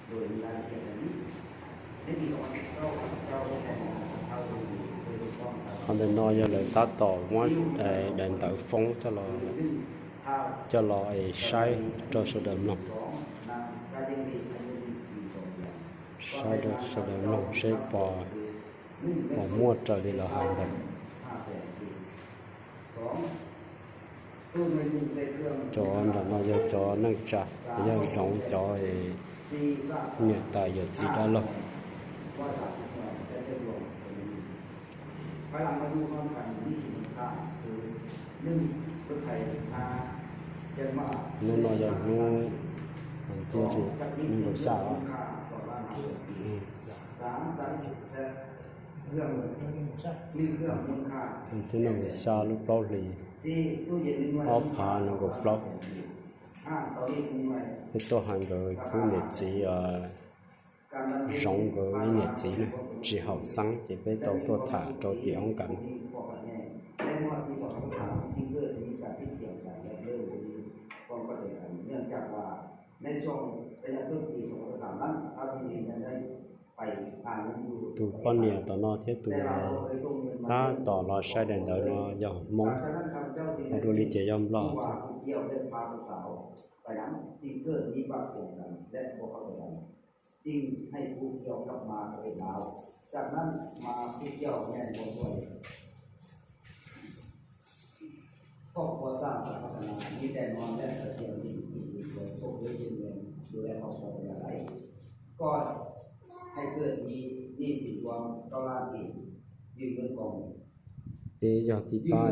Qhov ntawm no yog lawv tab tom muab daim ntawv foob coj los es saib rau sawv daws mloog, saib rau sawv daws mloog seb puas muaj raws li lawv hais ntawd. Cov nram no yog cov neej tsa, yog zoov cov niam tais yawm txiv dab laug. Hnub no yog hnub nees nkaum xya, thib nees nkaum xya lub plaub hlis ob phav nees nkaum plaub. Peb tuaj hais nkawd khub niam txiv, zoov nkawd ib niam txiv ne, tsis haum xeeb ces peb tau tuaj tham rau tim hoob kas. Tus poj niam tom no thiab tus tab tom los saib daim ntawv no yog Hmoob, hais dua li ces yog Nplog xwb. Coj peb yog tib pab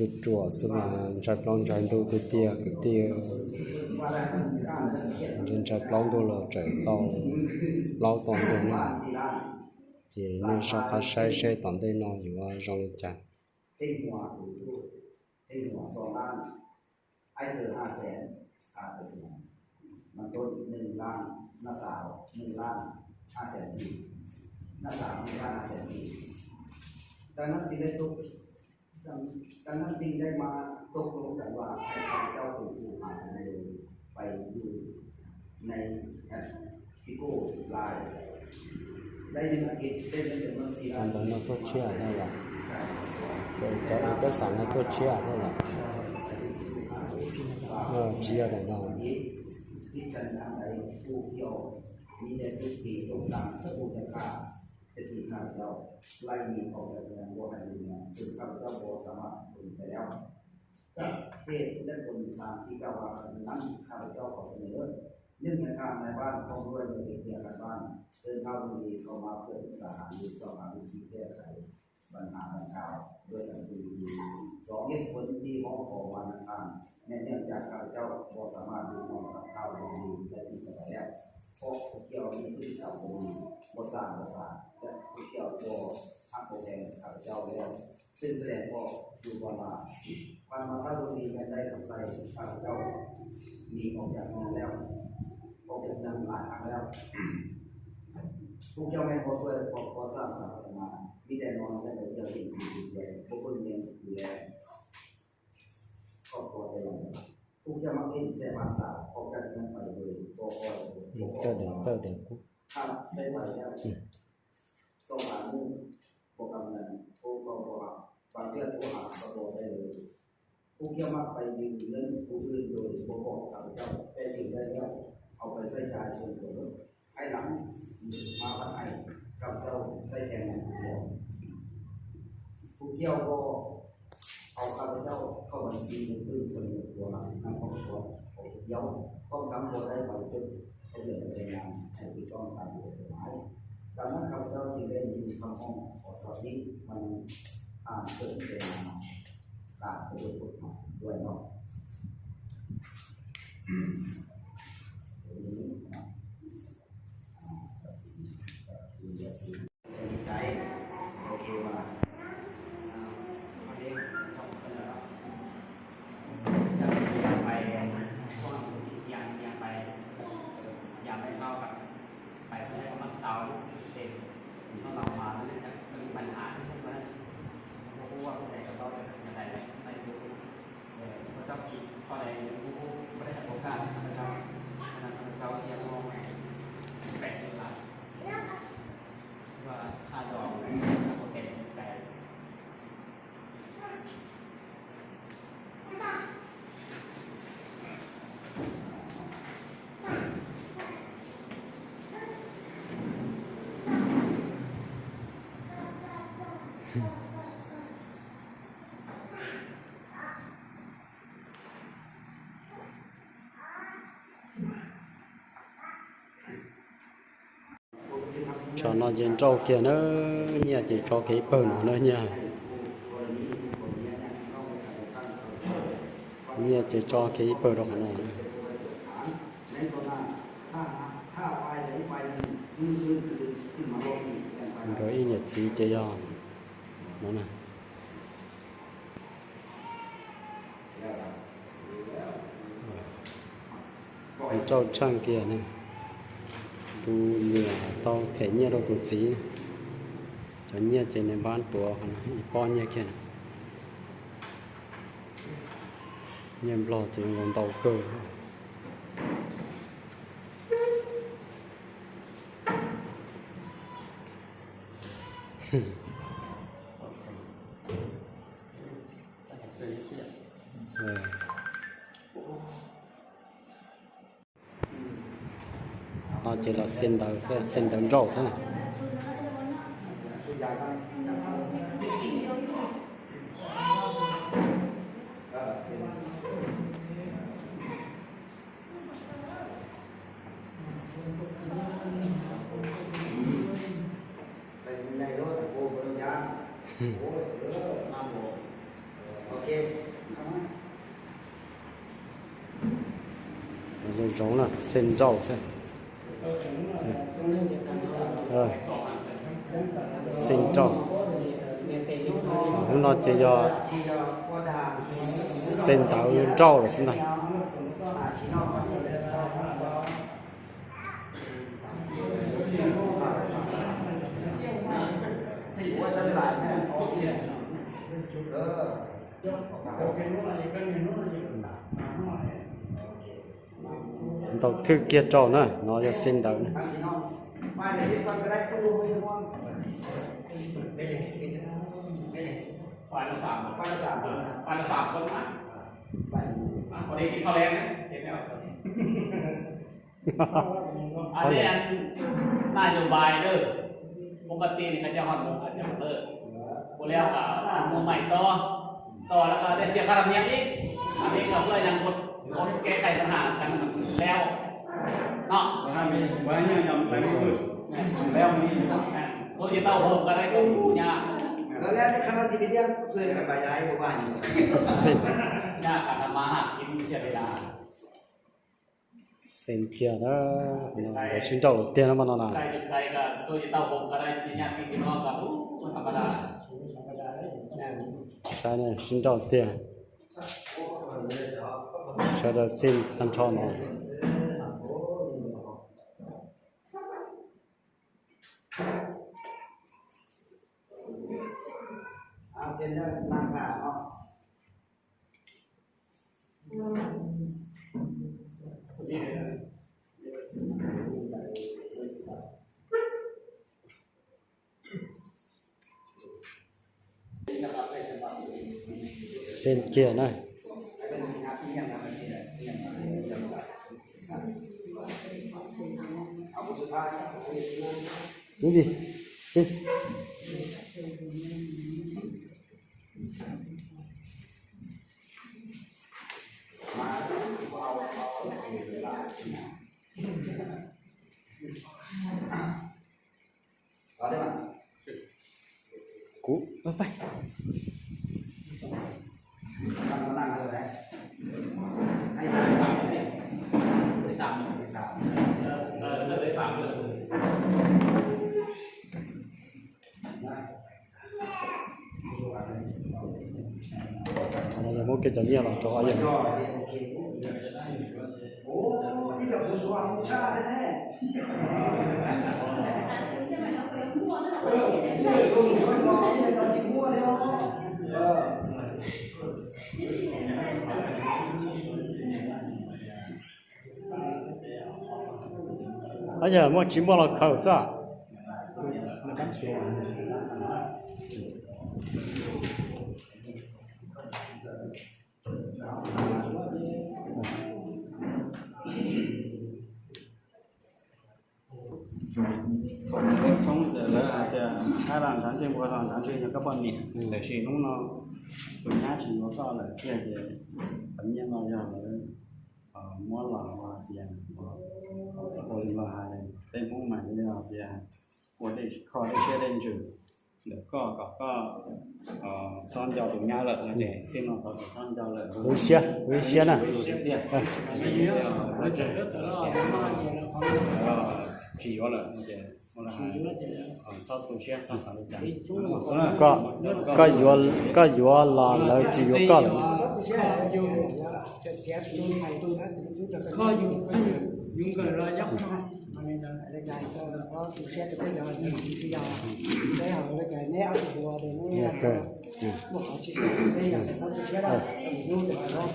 es ruam ruam xwb mas ntshai plaub ntshai ntug tiag tiag kwv tij. Ntshai plaub ntug los tseem tau plaub tau ntug na. Ces nej soj qab saib seb tom ntej no yuav zoo li cas. Ntawd no tuaj tshiab thiab los? Cov ib pab xav no tuaj tshiab thiab los? Tsis yog daim no. Tawm dem tawm dem kuj. Tso no ces nrauj kiag na, nyiaj ces tso kiag ib pawg no na nyiaj. Nyiaj ces tso kiag ib pawg rau qhov no na. Nkawd ib niam txiv ces yog no na. Rauj tsheej kiag ne. Tus niam tau them nyiaj rau tus txiv. Cov nyiaj ces nws npab tuav ib pob nyiaj kiag. Nyiaj Nplog ces ntau kawg. No ces los xi ntawv xwb, xi ntawv nrauj xwb na. Zoo zoo na, xi nrauj xwb. Xi nrauj. Hnub no ces yog xi ntawv nrauj lawm xwb ntag. Ntaus thwj kiag rau na, no yog xi ntawv na. Ann, นโยบาย เด้อ ปกตินี่เขาเจ้าฮอดหก เขาเจ้าเลิก พวกแล้วก็มือใหม่ต่อ ต่อแล้วก็ได้เสียค่าธรรมเนียมอีก อันนี้ก็เพื่อยังกดกดแก้ไขปัญหากันแล้วเนาะ ว่าให้มันว่าให้ยอมไปไม่พูด แล้วนี่ คนจะเต้าโฮมกันได้ก็อยู่ยาก แล้วแล้วในคณะที่ไปเรียนเพื่อนกันไปได้ก็ว่าอยู่ ยากการทำมาหากินเสียเวลา Xeem kiag na, nkawd sib nrauj tiag no mas no na. Saib na, sib nrauj tiag. Sawv daws xeem tag nrho no. Xeem kiag na. Ub di, xeem. Kuv, taij. Muab kiag cov nyiaj los rau yawg. Ab, yog muaj tsis muaj los khaws xwb. Txhoob ces lawv hais tias hab los nrhav ntsej muag los nrhav ntsej yog koj poj niam, tiam sis hnub no tus nyab tsis yuav koj lawm tiag ces qhov nyiaj no yog lawv muab los hais tias, ua li los hais tej Hmoob mas yog tias ua dej kho dej siab dej ntsws ntawm koj kom koj txhob nco tus nyab lawm no ces txij no tod tsis txhob nco lawm. Ua siab, ua siab na. Tsis yuav lawm no ces txhob tu siab txhob xav li cas. Koj, koj yuav, koj yuav los lawv tsis yuav koj lawm.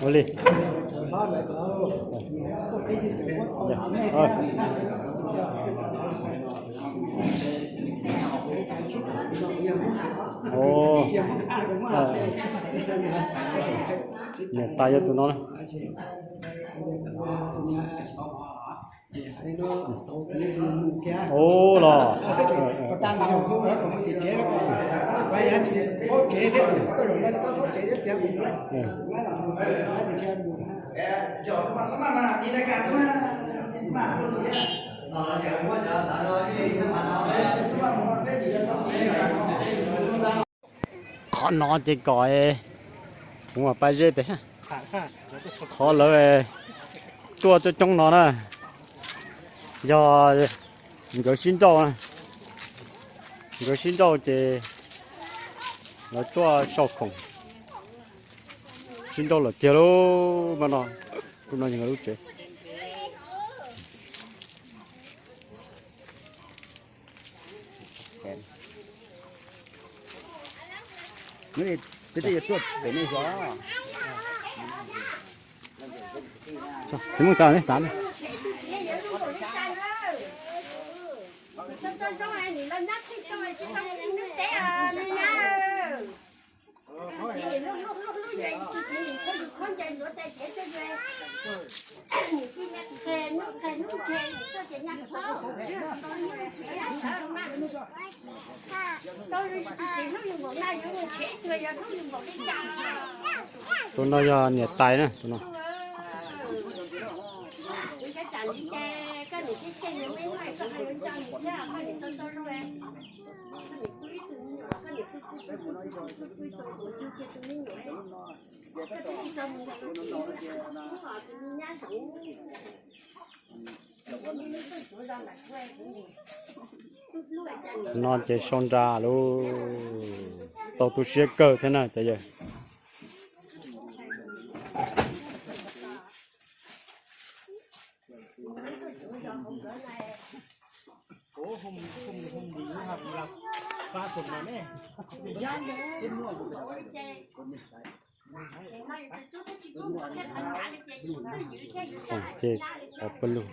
Ua li. Niam tais yog tus no na. Ua los. Qhov no ces kom kuv mam pab zeb pem. Qhov lawv tuaj coob coob no na, yog nkawd sib nrauj, nkawd sib nrauj ces lawv tuaj sau khoom sib nrauj lawm tiag lauj. Mas no, kuv no yog nkawd lub tsev. Peb twb yuav tuaj pem nej xyov. Txiv Hmoob tso neb xav ne. Tus no yog niam tais na, tus no. No ces sau nra lauj, txaus tu siab kawg thiab na cov yawg. Ces qhov pawg lug.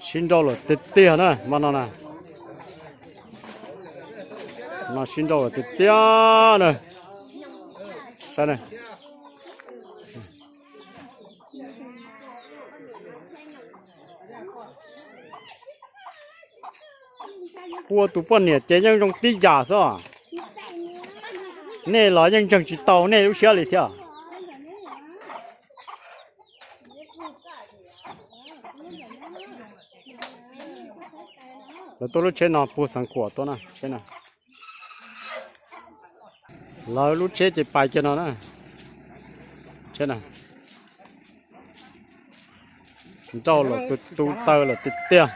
Sib nrauj lawm tiag tiag na, mas no na. No sib nrauj lawm tiag tiag na. Saib na. Ua tus poj niam ces yeej zoo tib yam xwb. Nej los yeej ntseeg tsis tau nej lub siab li thiab. Lawv tuaj lub tsheb no puag Xeev Khuam tuaj na, tsheb no. Lawv lub tsheb ces pais kiag no na. Tsheb na. Nrauj lawm tu taw lawm tiag tiag.